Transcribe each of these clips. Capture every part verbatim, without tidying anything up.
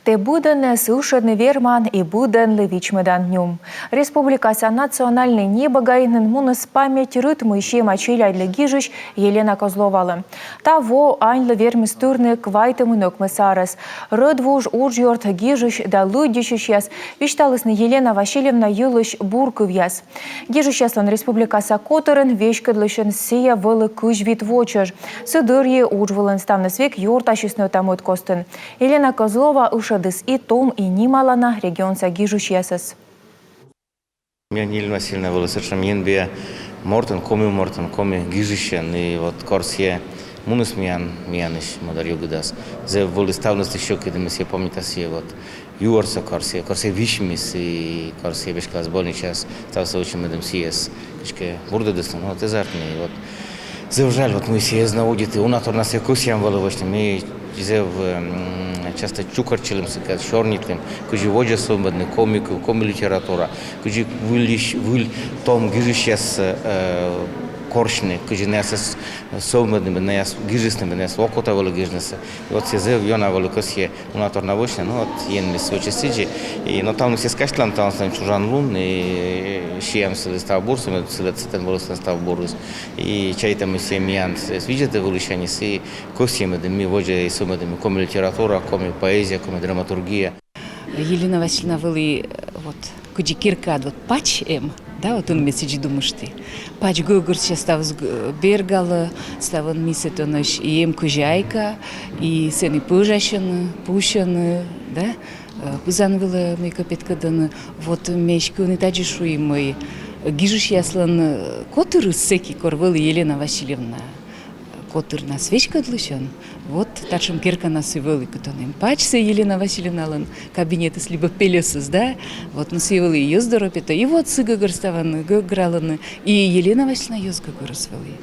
Тэ быдӧнӧс ышӧдны верман и быдӧнлы вичмӧдан нюм. Республикаса национальнӧй небӧгаинын муніс «Память рытмы» сиӧма челядьлы гижысь Елена Козловалы. Та во аньлы вермис тырны квайтымын ӧкмыс арӧс. Рӧдвуж, уджъёрт, гижысь да лыддьысьысьяс висьталісны Елена Васильевна йылысь бур кывъяс. Гижысьяслӧн республикаса котырын веськӧдлысьӧн сійӧ вӧлі кызь вит во чӧж. Сы дырйи удж вылын ставныс век ёртасисны ӧта-мӧд костын. Елена Козлова ышӧдіс и том, и нималана регионса гижысьясӧс. Миян Елена Васильевна вӧлі сэтшӧм енбиа мортӧн, коми мортӧн, коми гижысьӧн. И вот кор сійӧ муніс миян, миянысь мӧдар югыдас, зэв вӧлі ставныс сьӧкыд, и ме сійӧ помнита, сійӧ вот юӧрсӧ кор сійӧ, кор сійӧ висьмис, и кор сійӧ веськалас больничаас, ставсӧ вӧчӧммӧдім, сійӧс кыдзкӧ бурдӧдісны, но вот эз артмы. И вот зэв жаль, вот мый сійӧ эз на удиты. Уна тор на сійӧс кӧсъям вӧлі вӧчны. Ми зэв, м, часто чукӧртчылім сыкӧд, сёрнитлім, кыдзи водзӧ сӧвмӧдны коми кыв, коми литература, кыдзи выльысь, выль том гижысьяс, э, корсьны, кыдзи найӧс сӧвмӧдны, найӧс гижисны, найӧс окота вӧлі гижнысӧ. И вот сійӧ зэв ёна вӧлі кӧсйӧ уна тор на вӧчны, но вот Енмыс вӧчис сідзи. И но талун сійӧс казьтылам, талун сылӧн чужан лун, и сиам сылы став бурсӧ, мед сылӧн сэтӧн вӧлі сэтӧн став бурыс. И чайта, мый сійӧ миянсӧ видзӧдӧ вылісяньыс, и кӧсйӧ, медым ми водзӧ и сӧвмӧдім коми литература, коми поэзия, коми драматургия. Елена Васильевна вӧлі, э, вот, кыдзи керкаад вот пач эм, да, вот ӧні ме сідзи думышті. Пач гӧгӧрсьӧ, ставыс г-, бергалӧ, ставӧн ми сэтӧнӧсь и эм кӧзяйка, и сэні пӧжасьӧны, пусьӧны, да, э, пызан вылӧ мыйкӧ петкӧдӧны. Вот ме эськӧ ӧні тадзи шуи, мый гижысьяслӧн, э, котырыс сэки, кор вӧлі Елена Васильевна котырнас веськӧдлысьӧн, вот татшӧм керканас и вӧлі, кытӧн эм пачсӧ Елена Васильевналӧн кабинетыс либӧ пельӧсыс, да? Вот, но сійӧ вӧлі и йӧз дорӧ петӧ, и вот сы гӧгӧр ставӧн гӧгралӧны, и Елена Васильевна йӧз гӧгӧрыс вӧлі.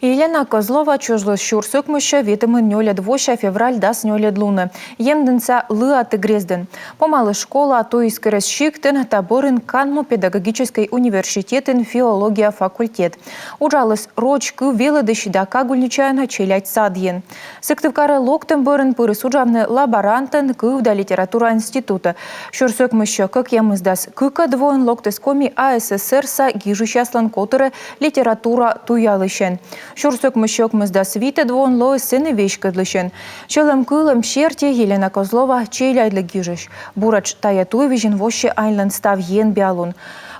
Елена Козлова чужліс сюрс ӧкмыссё ветымын нёльӧд вося февраль дас нёльӧд лунӧ Емдінса Лыаты грездын. Помаліс школа Туйскӧрӧс сиктын, та бӧрын канму педагогическӧй университетын филология факультет. Уджаліс роч кыв велӧдысь да кагульничаӧн челядь садйын. Сыктывкарӧ локтӧм бӧрын пырис уджавны лаборантӧн кыв да литература институтӧ. Сюрс ӧкмыссё кӧкъямысдас кыкӧд воын локтіс Коми АССР-са гижысьяслӧн котырӧ литература туялысьӧн. Сюрс ӧкмыссё ӧкмысдас витӧд воын лоис сэні веськӧдлысьӧн. Сьӧлӧм кылӧм серти, Елена Козлова челядьлы гижысь. Буретш тайӧ туйвизьын воссьӧ аньлӧн став енбиа лун.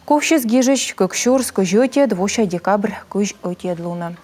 Кувсис гижысь кык сюрс кызь ӧтиӧд вося декабрь кызь ӧтиӧд лунӧ.